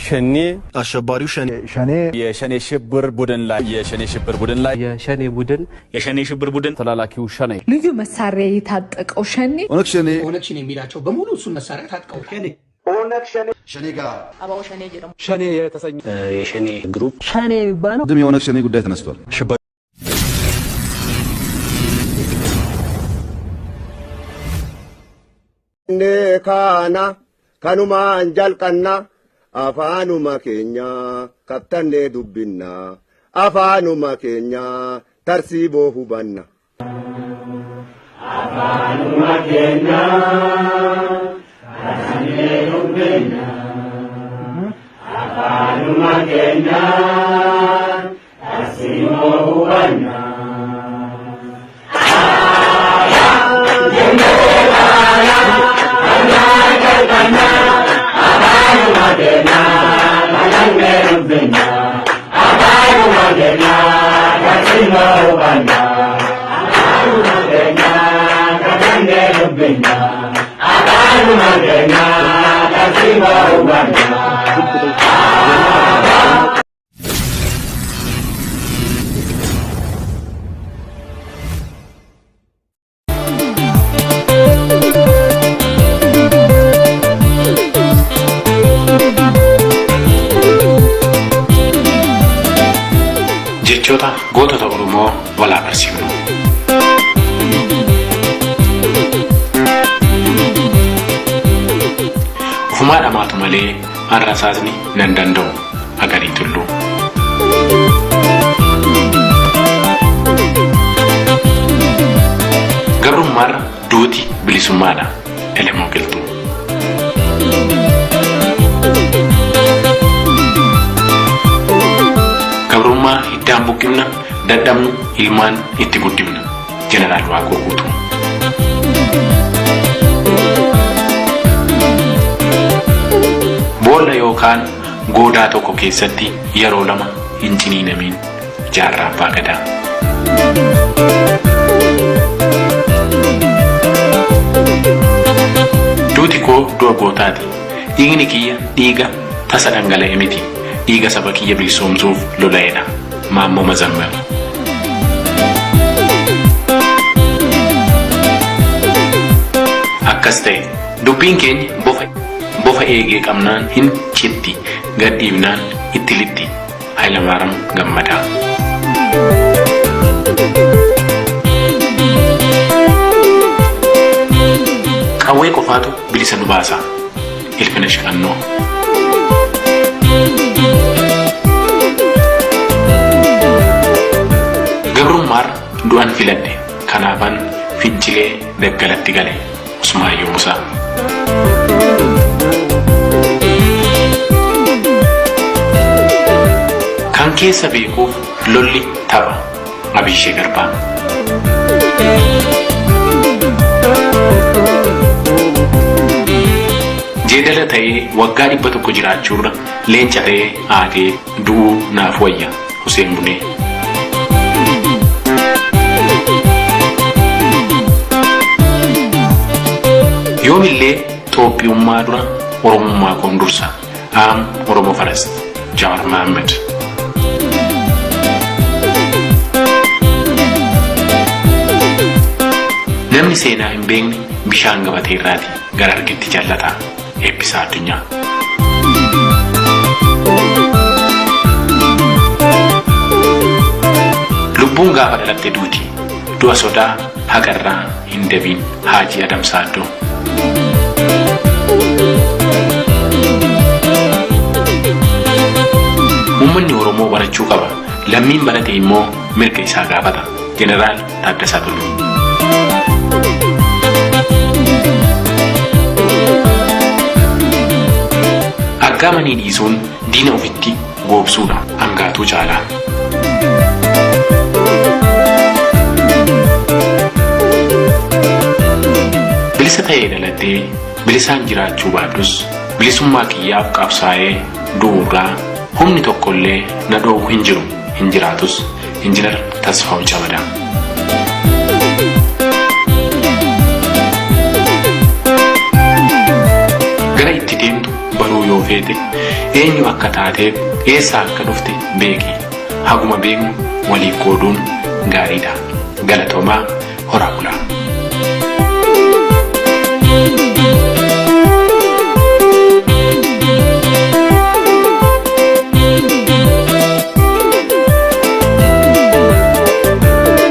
ሸኔ አሸባሪው ሸኔ ሸኔ የሸኔ ሽብር ቡድን ላይ የሸኔ ሽብር ቡድን ላይ የሸኔ ቡድን የሸኔ ሽብር ቡድን ተላላኪው ሸኔ ልዩ መሳሪያ የታጠቀው ሸኔ ኦነግ ሸኔ ኦነግ ሸኔ የሚላቸው በሙሉ እሱን መሳሪያ ታጥቀው ሸኔ ሸኔ ጋር አባው ሸኔ jedhamu ሸኔ የተሰኘ የሸኔ ግሩፕ ሸኔ የሚባለው ድም የኦነግ ሸኔ ጉዳይ ተነስቷል። Kaana kanumaan jalqanna afaanuma keenya kattannee dubbinna afaanuma keenya tarsiiboo hubanna. Afaanuma keenya kattannee dubbinna afaanuma keenya tarsiiboo hubanna. Jechoota gootota Oromoo walaa barsiifnu. Ufumaa dhamaatu malee har'asaasni nan danda'u Agarii Tulluu. Gabrummaarra duuti bilisummaadha. Elemoo Qilxuu. Gabrummaa hiddaan buqqifna, dadhabnu ilmaan itti guddifna. Jeneraal Waaqoo Guutuu. Boolla yookaan goodaa tokko keessatti yeroo lama hin ciniinamiin Jaarraa Abbaa Gadaa. Duuti koo du'a gootaati. Dhiigni kiyya dhiiga tasa dhangala'e miti. Dhiiga saba kiyya bilisoomsuuf lola'edha. Maammoo Mazammir. Akkas ta'e dubbiin keenya bofa bofa eegee qabnaan hin citti gad dhiibnaan itti lixxi. Hayilamaariyaam Gammadaa. Qawwee qofaatu bilisa nu baasa. Ilfinash Qannoo. Gabrummaarra du'an filadhe kanaafan fincilee daggalatti gale. Usmaayyoo Musaa. Kan keessa beekuuf lolli tapha. Abishee Garbaa. Jeedala ta'ee waggaa 100 jiraachuurra leenca ta'ee aadee du'uu naaf wayya. Huseen Bunee. Yoomillee Xoophiyummaa dura Oromummaa koon dursa. Am Oromo first. Jawar Mohammed. Namni seenaa hin beekne bishaan gabatee irraati gara argetti jallata. Eebbisaa Addunyaa. Lubbuun gaafa dhalatte duuti. Du'a sodaa haqarraa hin dabiin. Haajii Adam Saaddoo. Uummanni Oromoo barachuu qaba. Lammiin barate immoo mirga isaa gaafata. Jeneraal Taaddasaa Tulluu. Aggaamanii dhiisuun diina ofitti goobsuudha. Angaatuu Caalaa. Bilisa ta'ee dhaladhee bilisaan jiraachuu baadhus bilisummaa kiyyaaf qabsaa'ee du'uurraa humni tokkollee na dhoowwu hin jiru hin jiraatus. Injinar Tasfaa'un Camadaa. Gara itti deemtu baruu yoo feete Eenyu akka taateef eessaa akka dhufte beeki. Haguma beeknu waliif qooduun gaariidha. Galatoomaa horaa bulaa.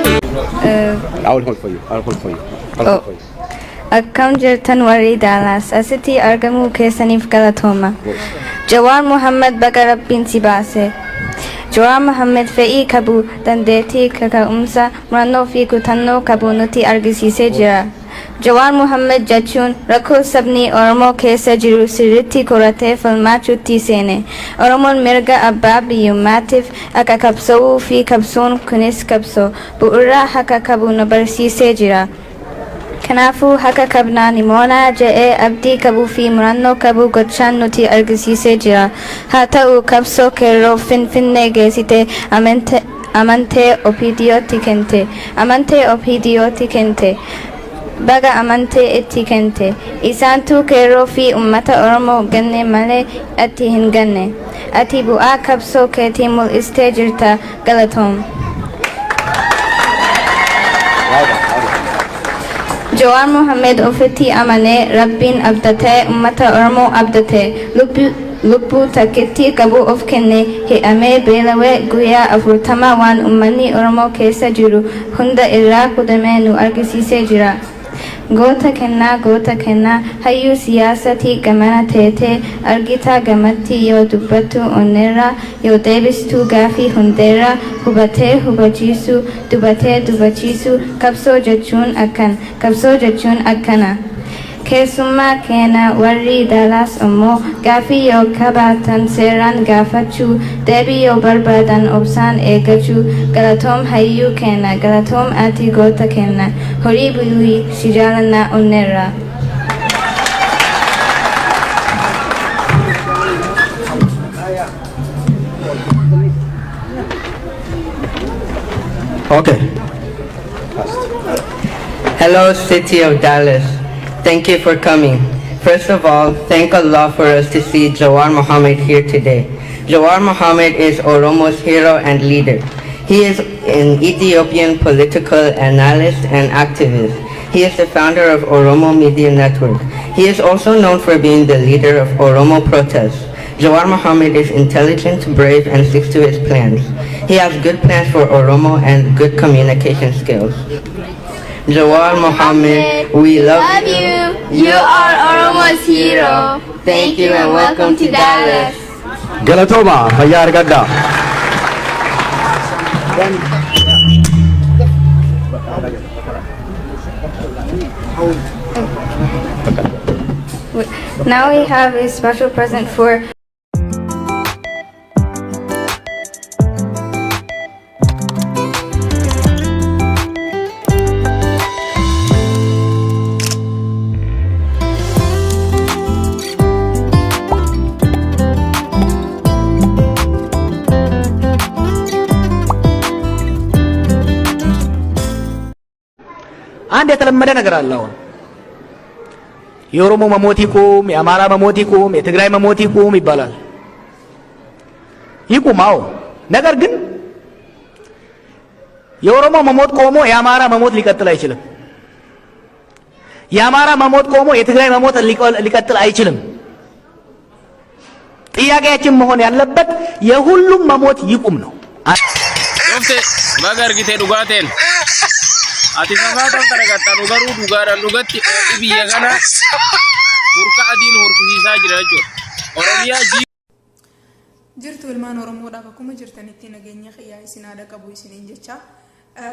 I will hold for you. I will hold for you. I'll hold for you. Akkam jirtan warri Daalaas asitti argamuu keessaniif galatooma. Jawaar Muhammad baga Rabbiin si baase. Jawaar Muhammad fedhii qabu, dandeettii, kaka'umsa, murannoo fi kutannoo qabu nutti argisiisee jira. Jawaar Muhammad jechuun rakkoo sabni Oromoo keessa jiru sirriitti qoratee falmachuutti seene. Oromoon mirga abbaa biyyummaatiif akka qabsa'uu fi qabsoon kunis qabsoo bu'uuraa akka qabu nu barsiisee jira. Kanaafuu haqa qabnaa ni moonaa jedhee abdii qabuu fi murannoo qabu gochaan nuti argisiisee jira. Haa ta'u qabsoo qeerroo Finfinnee geessite amantee OPDOtti kente. Amantee OPDOtti kente. Baga amantee itti kente. Isaantu qeerroo fi uummata Oromoo ganne malee ati hin ganne. Ati bu'aa qabsoo keetii mul'istee jirta galatoom. Jawaar Mohammed ofitti amanee Rabbiin abdatee uummata Oromoo abdatee lubbuu takkitti qabu of kenne hidhamee beelawee guyyaa 40 waan uummanni Oromoo keessa jiru hunda irraa kudhamee nu argisiisee jira. Goota kennaa goota kennaa hayyuu siyaasatii gamana teetee argitaa gamatti yoo dubbattu onneerraa yoo deebistuu gaafii hundeerraa hubatee hubachiisuu dubbatee dubbachiisuu qabsoo jechuun akkan qabsoo jechuun akkana. Keessummaa keena warri Daalaas immoo gaafii yoo qabaatan seeraan gaafachuu deebii yoo barbaadan obsaan eeggachuu galatoom hayyuu keena galatoom ati goota kenna horii bulii si jaalannaa onneerraa. Okay. Hello, City of Dallas. Thank you for coming. First of all, thank Allah for us to see Jawar Mohammed here today. Jawar Mohammed is Oromo's hero and leader. He is an Ethiopian political analyst and activist. He is the founder of Oromo Media Network. He is also known for being the leader of Oromo protests. Jawar Mohammed is intelligent, brave, and sticks to his plans. He has good plans for Oromo and good communication skills. Jawar Mohammed, we love you. You. You are Oromo's hero. Thank you and welcome to Dallas. Galatooma fayyaa argadhaa. Now we have a special present for አንድ የተለመደ ነገር አለ። አሁን የኦሮሞ መሞት ይቁም፣ የአማራ መሞት ይቁም፣ የትግራይ መሞት ይቁም ይባላል። ይቁም፣ አዎ። ነገር ግን የኦሮሞ መሞት ቆሞ የአማራ መሞት ሊቀጥል አይችልም። የአማራ መሞት ቆሞ የትግራይ መሞት ሊቀጥል አይችልም። ጥያቄያችን መሆን ያለበት የሁሉም መሞት ይቁም ነው። Dhufte baga argitee dhugaateen. Ati safaa ta'u taragatta nu garuu dhugaadhaan dhugatti ho'i biyya kana hurka adiin hurkisiisaa jira jechuudha. Oromiyaa jii Jirtu ilmaan Oromoodhaaf akkuma jirtanitti nageenya xiyyaa isin haadha qabu isiniin jecha.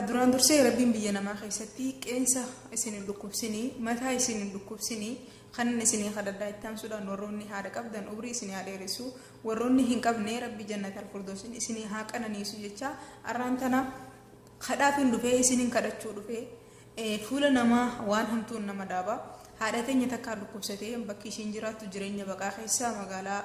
Duraan dursee Rabbiin biyya namaa keessatti qeensa isin hin dhukkubsinii, mataa isin hin dhukkubsinii, kanan isinii kadhadhaa itti aansuudhaan warroonni haadha qabdan umrii isinii haa dheeressu, warroonni hin qabne Rabbi jannatal firdoosin isinii haa qananiisu jecha arraan tana kadhaafin dhufee isiniin kadhachuu dhufee fuula namaa waan hamtuun nama dhaaba. Haadha teenya takkaa dhukkubsatee bakki ishiin jiraattu jireenya baqaa keessa magaalaa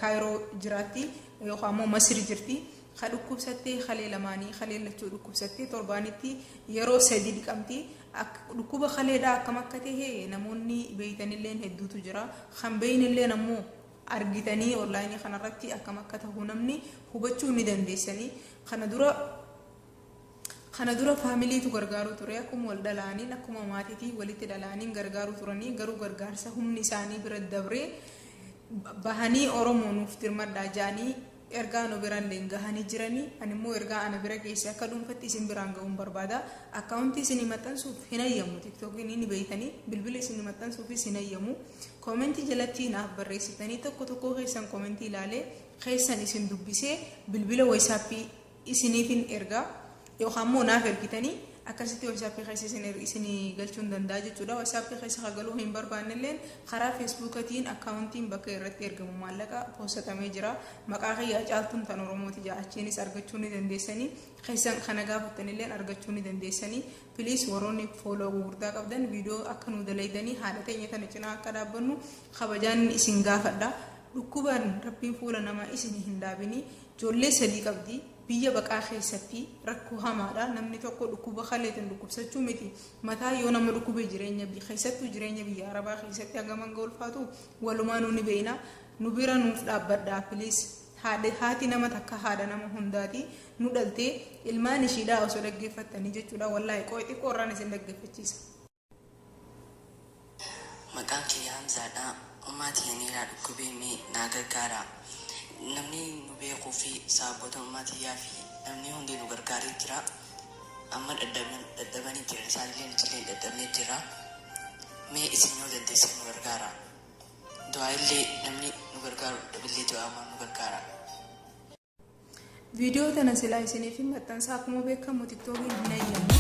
Kaayiroo jiraatti yookaan immoo Masri jirti. Ka dhukkubsattee kalee lamaanii kalee lachuu dhukkubsattee torbaanitti yeroo sadi dhiqamti. Dhukkuba kaleedhaa akkam akka ta'e namoonni beeytanilleen hedduutu jira. Kan beeynilleen ammoo Argitanii onlaayinii kanarratti akkam akka tahu namni hubachuu ni dandeessanii. Kana dura faamiliitu gargaaruu ture. Akkuma wal dhalaaniin, akkuma maatiitii walitti dhalaaniin gargaaruu turanii, garuu gargaarsa humni isaanii bira dabree bahanii Oromoo nuuf dirmadhaa jaanii ergaa nu biraan gahanii jiranii. Ani immoo ergaa ana bira geesse akka dhuunfatti isin biraan gahuun barbaada. Akkaawuntii isinii maxxansuuf hin hayyamu. Tiktookiin ni beeytanii, bilbila isinii maxxansuufis hin hayyamu. Koomentii jalatti naaf barreessitanii, tokko tokko keessan koomentii ilaalee keessan isin dubbisee bilbila WhatsAppii isiniifin ergaa, yookaan immoo naaf ergitanii akkasitti WhatsAppii keessa isinii galchuu hin danda'a jechuudha. WhatsAppii keessa galuu hin barbaannelleen karaa Feesbuukatiin akkaawuntiin bakka irratti ergamu maallaqa poostatamee jira. Maqaa kiyyaa Caaltuun tan Oromooti jaa, achiinis argachuu ni dandeessanii. Keessan kana gaafattanilleen argachuu ni dandeessanii. Please, warroonni follow gurguddaa qabdan viidiyoo akka nu dalaydanii haadha teenya tana cinaa akka dhaabbannu kabajaan isin gaafadha. Dhukkubaan Rabbiin fuula namaa isin hin dhaabini. Ijoollee sadii qabdi. Biyya baqaa keessatti rakkoo hamaadha. Namni tokko dhukkuba kaleetiin dhukkubsachuu miti, mataa yoo nama dhukkube, jireenya keessattuu jireenya biyya arabaa keessatti hagam hanga ulfaatu walumaa ni beeyna. Nu bira nuuf dhaabbadha, please. Haati nama takka haadha nama hundaati. Nu dhaltee ilmaan ishiidhaa osoo dhaggeeffattanii jechuudha. Wallaahi, qooyi xiqqoo irraan isin dhaggeeffachiisa. Maqaan kiyya Hamzaadha. Ummaa tiyya dhukkubee, mee naa gargaara. Namni nu beekuu fi sababoota ummaa tiyyaa fi namni hundi nu gargaaree jira. Amma dadhabanii jira. Isaanillee nutillee dadhabnee jira. Mee isin yoo dandeessan nu gargaara. Du'aa illee namni nu gargaaru dhabillee du'aa nu gargaara. Viidiyoo tana silaa isiniif hin maxxansa. Akkuma beekamu Tiktookiin hin ayyamu.